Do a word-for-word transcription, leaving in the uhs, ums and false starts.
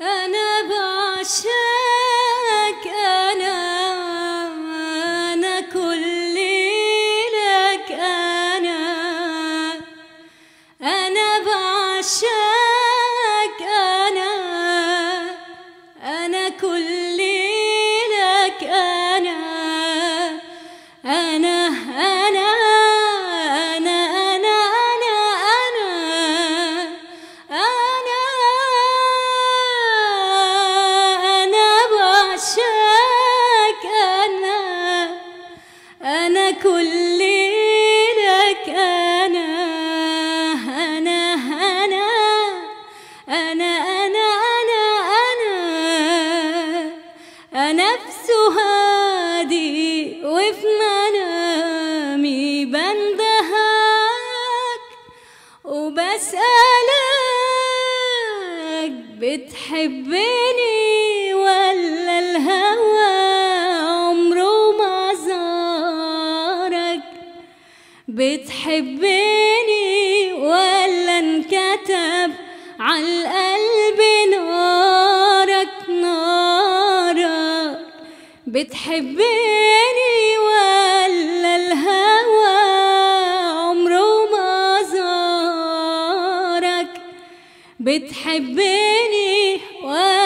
أنا بعشقك، أنا، أنا كلي لك، أنا، أنا بعشقك، أنا، أنا كلي لك، أنا، أنا، أنا، أنا، أنا، أنا، أنا، أنا، أنا بعشقك، أنا، أنا كلي لك، أنا، أنا، أنا، أنا، أنا، أنا، أنا، أنا في سهادي وفي منامي بندهك وبسألك: بتحبني ولا الهوى عمره ما زارك؟ بتحبني ولا انكتب عالقلب نارك، نارك؟ بتحبني ولا الهوى عمره ما زارك؟ بتحبني ولا